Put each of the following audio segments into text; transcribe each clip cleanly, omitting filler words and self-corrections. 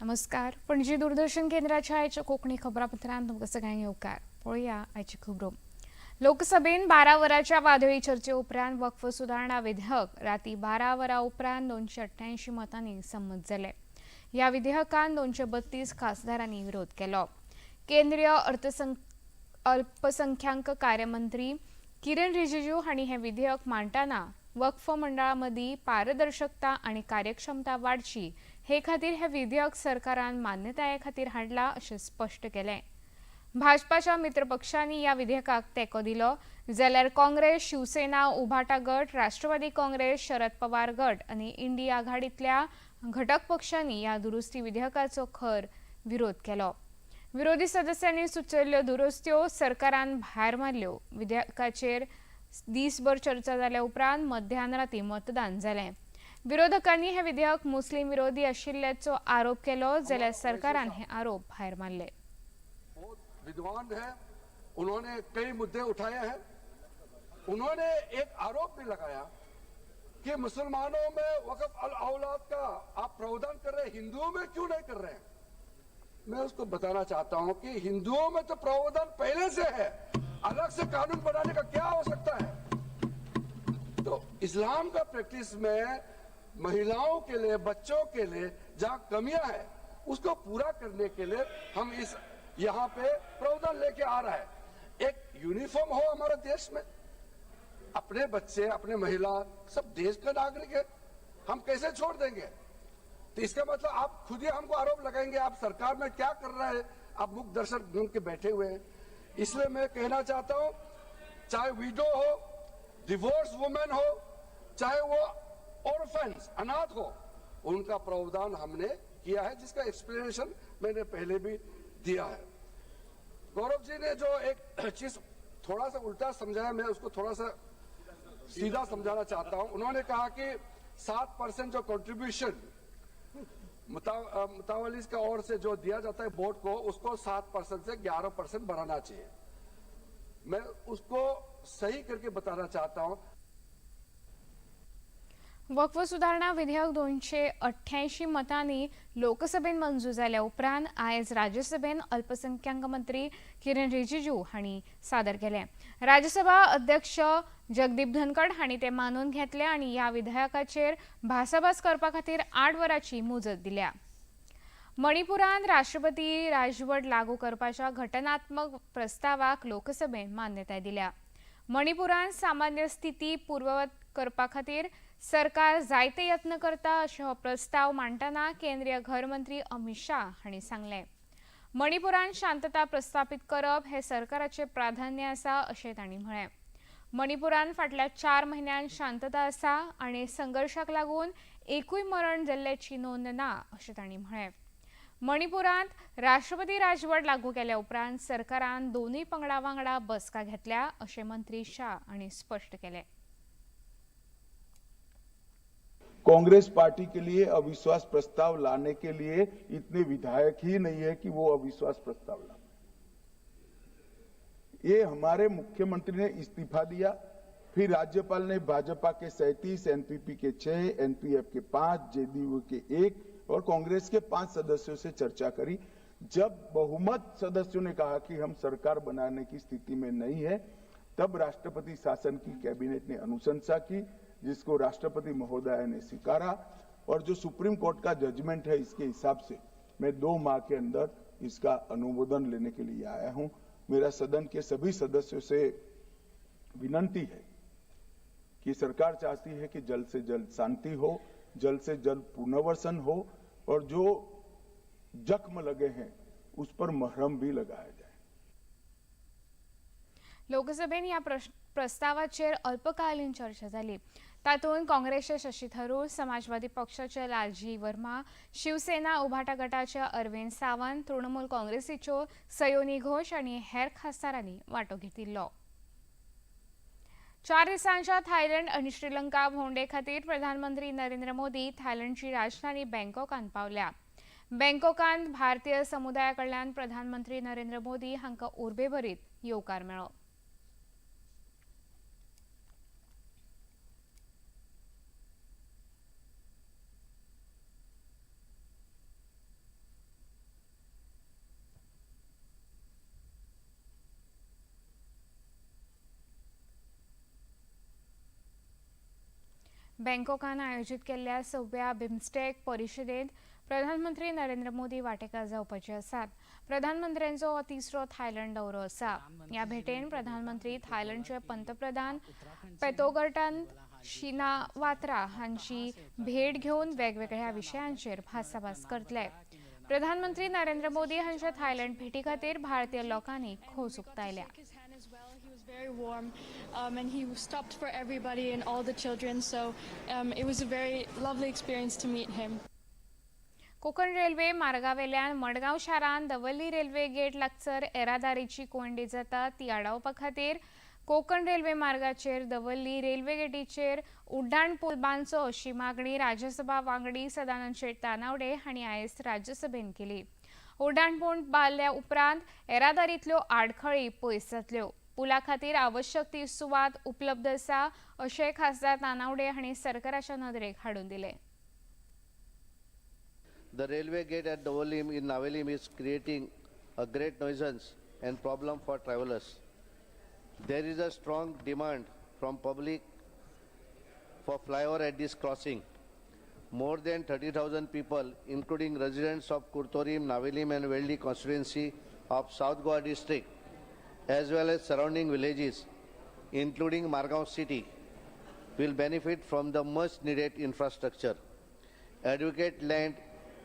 नमस्कार, पणजी दूरदर्शन केंद्राच्या आयच्या कोंकणी खबरापत्रांत तुमकां सगळ्यांक येवकार. पळोवया आयची खबरो. लोकसभेन 12 वरांच्या वादळी चर्चे उपरांत वक्फ सुदारणा विधेयक राती 12 वरां उपरांत 288 मतांनी संमत जालें. ह्या विधेयकान 232 खासदारांनी विरोध केलो. केंद्रीय अल्पसंख्याक कार्यमंत्री किरण रिजिजू हांणी हें विधेयक मांडटना वक्फ मंडळा मदीं पारदर्शकता आनी कार्यक्षमता वाडची हे खातीर हें विधेयक सरकारान मान्यताये खातीर हाडलां अशें स्पश्ट केलें. भाजपाच्या मित्रपक्षांनी ह्या विधेयकाक तेंको दिलो, जाल्यार काँग्रेस, शिवसेना, उभाटा गट, राष्ट्रवादी काँग्रेस, शरद पवार गट आनी इंडी आघाडींतल्या घटक पक्षांनी ह्या दुरुस्ती विधेयकाचो खर विरोध केलो. विरोधी सदस्यांनी सुचयल्ल्यो दुरुस्त्यो सरकारान भायर मारल्यो. विधेयकाचेर दीसभर चर्चा जाल्या उपरांत मध्यान राती मतदान जालें. विरोधकांनी हे विधेयक मुस्लीम विरोधी आशिल्ल्याचो आरोप केलो, जाल्यार सरकारान हे आरोप भायर मारले. बहुत विद्वान है, उन्होंने कई मुद्दे उठाए हैं। उन्होंने एक आरोप भी लगाया कि मुसलमानों में वक्फ अल औलाद का आप प्रावधान कर रहे हैं, हिंदुओं में क्यों नहीं कर रहे हैं। मैं उसको बताना चाहता हूं कि हिंदुओं में तो प्रावधान पहले से है, अलग से कानून बनाने का क्या आवश्यकता है। तो इस्लाम का प्रैक्टिस में महिलाओं के लिए, बच्चों के लिए जहां कमियां है, उसको पूरा करने के लिए हम इस यहाँ पे प्रावधान लेके आ रहा है। एक यूनिफॉर्म हो हमारे देश में, अपने बच्चे, अपने महिला सब देश का नागरिक है, हम कैसे छोड़ देंगे। तो इसका मतलब आप खुद ही हमको आरोप लगाएंगे, आप सरकार में क्या कर रहे हैं, आप मुख दर्शक ढूंढ के बैठे हुए हैं। इसलिए मैं कहना चाहता हूं, चाहे विडो हो, डिवोर्स वुमेन हो, चाहे वो ऑर्फेंस अनाथ हो, उनका प्रावधान हमने किया है, जिसका एक्सप्लेनेशन मैंने पहले भी दिया है। गौरव जी ने जो एक चीज थोड़ा सा उल्टा समझाया, मैं उसको थोड़ा सा सीधा समझाना चाहता हूं। उन्होंने कहा कि 7% जो कंट्रीब्यूशन मुतावलिस का ओर से जो दिया जाता है बोर्ड को, उसको 7% से 11% बढ़ाना चाहिए। मैं उसको सही करके बताना चाहता हूं। वक्फ सुदारणा विधेयक 288 मतांनी लोकसभेन मंजूर जाल्या उपरांत आयज राज्यसभेन अल्पसंख्याक मंत्री किरण रिजिजू हांणी सादर केलें. राज्यसभा अध्यक्ष जगदीप धनखड हांणी ते मानून घेतले आनी ह्या विधेयकाचेर भासाभास करपा खातीर 8 वरांची मुजत दिल्या. मणिपुरांत राष्ट्रपती राजवट लागू करपाच्या घटनात्मक प्रस्तावाक लोकसभेन मान्यताय दिल्या. मणिपुरांत सामान्य स्थिती पूर्ववत करपा खातीर सरकार जायते यत्न करता अशें हो प्रस्ताव मांडटना केंद्रीय घरमंत्री अमित शाह हांणी सांगलें. मणिपुरांत शांतता प्रस्थापीत करप हें सरकाराचें प्राधान्य आसा अशें तांणी म्हळें. मणिपुरांत फाटल्या 4 म्हयन्यांत शांतता आसा आनी संघर्शाक लागून एकूय मरण जाल्ल्याची नोंद ना अशें तांणी म्हळें. मणिपुरांत राष्ट्रपती राजवट लागू केल्या उपरांत सरकारान दोनूय पंगडा वांगडा बसका घेतल्या अशें मंत्री शाह हांणी स्पश्ट केलें. कांग्रेस पार्टी के लिए अविश्वास प्रस्ताव लाने के लिए इतने विधायक ही नहीं है कि वो अविश्वास प्रस्ताव ला। ये हमारे मुख्यमंत्री ने इस्तीफा दिया, फिर राज्यपाल ने Bhajpa K 37, NPP K 6, NPF K 5, JDU K 1 और कांग्रेस के 5 सदस्यों से चर्चा करी। जब बहुमत सदस्यों ने कहा कि हम सरकार बनाने की स्थिति में नहीं है, तब राष्ट्रपति शासन की कैबिनेट ने अनुशंसा की, जिसको राष्ट्रपति महोदय ने स्वीकारा और जो सुप्रीम कोर्ट का जजमेंट है इसके हिसाब से मैं 2 माह के अंदर इसका अनुमोदन लेने के लिए आया हूं। मेरा सदन के सभी सदस्यों से विनंती है कि सरकार चाहती है कि जल्द से जल्द शांति हो, जल्द से जल्द पुनर्वसन हो और जो जख्म लगे हैं उस पर मरहम भी लगाया जाए। लोकसभेन ह्या प्रस्तावाचेर अल्पकालीन चर्चा जाली. तातूंत काँग्रेसचे शशी थरूर, समाजवादी पक्षाचे लालजी वर्मा, शिवसेना उभाटा गटाचे अरविंद सावंत, तृणमूल काँग्रेसीच्यो सयोनी घोष आनी हेर खासदारांनी वांटो घेतिल्लो. 4 दिसांच्या थायलंड आनी श्रीलंका भोंवडे खातीर प्रधानमंत्री नरेंद्र मोदी थायलंडची राजधानी बँकॉकांत पावल्या. बँकॉकांत भारतीय समुदाया कडल्यान प्रधानमंत्री नरेंद्र मोदी हांकां उर्बेभरीत येवकार मेळ्ळो. बँकॉकान आयोजीत केल्ल्या सव्या बिमस्टेक परिशदेंत प्रधानमंत्री नरेंद्र मोदी वांटेकार जावपाचे आसात. प्रधानमंत्र्यांचो हो तिसरो थायलंड दौरो आसा. ह्या भेटेन प्रधानमंत्री थायलंडचे पंतप्रधान पेतोगर्टान शिनावात्रा हांची भेट घेवन वेगवेगळ्या विशयांचेर भासाभास करतले. प्रधानमंत्री नरेंद्र मोदी हांच्या थायलंड भेटी खातीर भारतीय लोकांनी खोस उक्तायल्या. Shake his hand as well. He was very warm, and he stopped for everybody and all the children. So it was a very lovely experience to meet him. Konkan railway मार्गावेल्यान Madgaon शारांत दवर्ली railway get लागसर येरादारीची कोंयडी जाता ती आडावपा खातीर Konkan railway मार्गाचेर दवर्ली रेल्वे गेटीचेर उड्डाण पूल बांदचो अशी मागणी राज्यसभा वांगडी सदानंद शेट तानावडे हांणी आयज राज्यसभेन केली. उड्डाण पूल बांदल्या उपरांत येरादारींतल्यो आडखळी पयस जातल्यो. पुला खातीर आवश्यक ती सुवात उपलब्ध आसा अशें खासदार तानावडे हांणी सरकाराच्या नदरेक हाडून दिलें. The railway gate at Dabolim in Navelim is creating a great nuisance and problem for travelers. There is a strong demand from public for flyover at this crossing. More than 30,000 people, including residents of Curtorim, Navelim and Veldi constituency of South Goa district, as well as surrounding villages, including Margao city, will benefit from the much needed infrastructure. Adequate land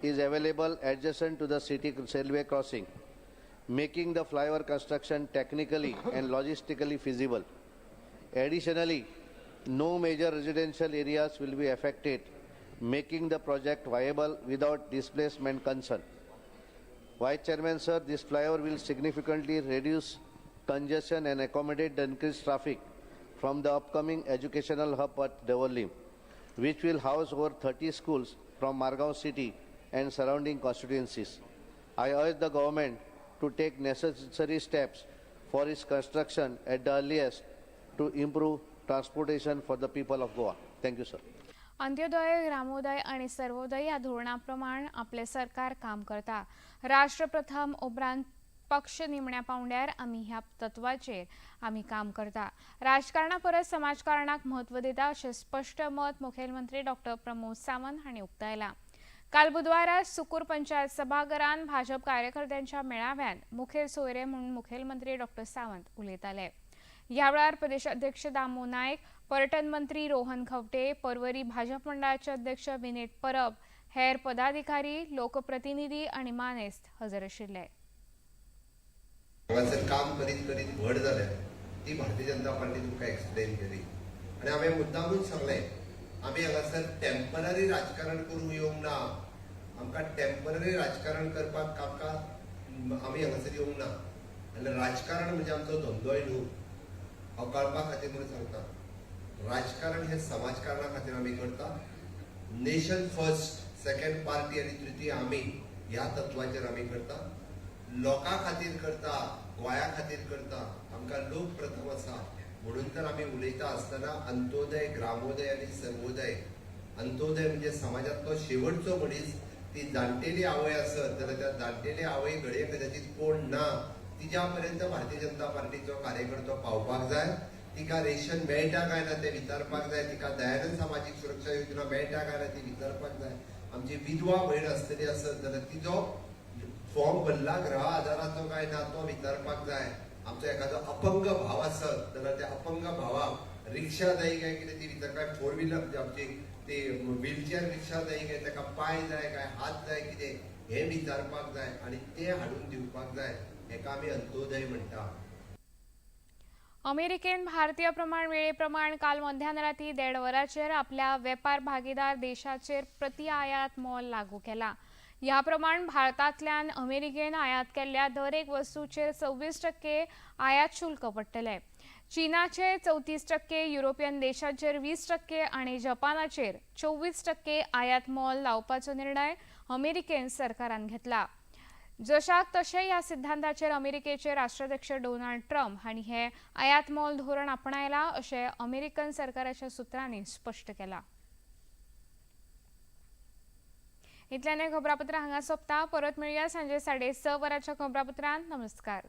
is available adjacent to the city railway crossing, making the flyover construction technically and logistically feasible. Additionally, no major residential areas will be affected, making the project viable without displacement concern. Vice Chairman, sir, this flyover will significantly reduce congestion and accommodate the increased traffic from the upcoming educational hub at Dabolim, which will house over 30 schools from Margao city and surrounding constituencies. I urge the government to take necessary steps for its construction at the earliest to improve transportation for the people of Goa. Thank you, sir. Antyodaya, ग्रामोदय आणि सर्वोदय ह्या धोरणाप्रमाण आपलें सरकार काम करता. राष्ट्र प्रथम उपरांत पक्ष निमण्या पावंड्यार आमी ह्या तत्वाचेर आमी काम करता. राजकारणा परस समाजकारणाक म्हत्व दिता अशें स्पश्ट मत मुखेलमंत्री डॉक्टर प्रमोद सावंत हांणी उक्तायलां. काल बुधवारा सुकूर पंचायत सभाघरान भाजप कार्यकर्त्यांच्या मेळाव्यात मुखेल सोयरे म्हणून मुखेलमंत्री डॉक्टर सावंत उलयताले. ह्या वेळार प्रदेश अध्यक्ष दामू नायक, पर्यटन मंत्री रोहन खंवटे, परवरी भाजप मंडळाचे अध्यक्ष विनेत परब, हेर पदाधिकारी, लोकप्रतिनिधी आणि मानेस्त हजर आशिल्ले. हांगासर काम करीत करीत व्हड जाल्या ती भारतीय जनता पार्टी तुमकां एक्सप्लेन केली आनी हांवें मुद्दामूच सांगलें, आमी हांगासर टेम्पररी राजकारण करूंक येवंक ना. आमकां टेम्पररी राजकारण करपाक आमकां आमी हांगासर येवंक ना आनी राजकारण म्हणजे आमचो धंदोय न्हू. हांव कळपा खातीर म्हणून सांगता, राजकारण हें समाजकारणा खातीर आमी करता. नेशन फर्स्ट, सेकंड पार्टी आनी तृतीय आमी ह्या तत्वाचेर आमी करता. लोकां खातीर करता, गोंया खातीर करता. आमकां लोक प्रथम आसा म्हणून तर आमी उलयता आसतना अंत्योदय, ग्रामोदय आनी सर्वोदय. अंत्योदय म्हणजे समाजांतलो शेवटचो मनीस, ती जाणटेली आवय आसत जाल्यार त्या जाणटेली आवय घडये कदाचीत कोण ना, तिज्या पर्यंत भारतीय जनता पार्टीचो कार्यकर्तो पावपाक जाय. तिका रेशन मेळटा काय ना तें विचारपाक जाय. तिका दयानंद सामाजीक सुरक्षा योजना मेळटा काय ना ती विचारपाक जाय. आमची विधवा भयण आसतली आसत जाल्यार तिजो फॉर्म भरला गृह आधाराचो काय ना तो विचारपाक जाय. आमचो एखादो अपंग भाव आसत जाल्यार त्या अपंग भावाक रिक्षा जाय काय कितें ती विचार, काय फोर व्हिलर आमची ती व्हिलचेअर रिक्षा जाय काय, ताका पांय जाय काय हात जाय कितें हें विचारपाक जाय आनी तें हाडून दिवपाक जाय. हेका आमी अंत्योदय म्हणटा. अमेरिकेन भारतीय प्रमाण वेळेप्रमाण काल मध्यान राती 1:30 वरांचेर आपल्या वेपार भागीदार देशाचेर प्रति आयात मोल लागू केला. ह्या प्रमाण भारतांतल्यान अमेरिकेन आयात केल्ल्या दर एक वस्तूचेर 26% आयात शुल्क पडटले. चीनाचे 34%, युरोपियन देशांचेर 20% आनी जपानाचेर 24% आयात मोल लावपाचो निर्णय अमेरिकेन सरकारान घेतला. जशाक तशें ह्या सिद्धांताचेर अमेरिकेचे राष्ट्राध्यक्ष डोनाल्ड ट्रम्प हांणी हे आयात मोल धोरण आपणायला अशें अमेरिकन सरकाराच्या सुत्रांनी स्पश्ट केलां. इतल्यान खबरापत्र हांगा सोंपता. परत मेळया सांजे 6:30 वरांच्या खबरापत्रांत. नमस्कार.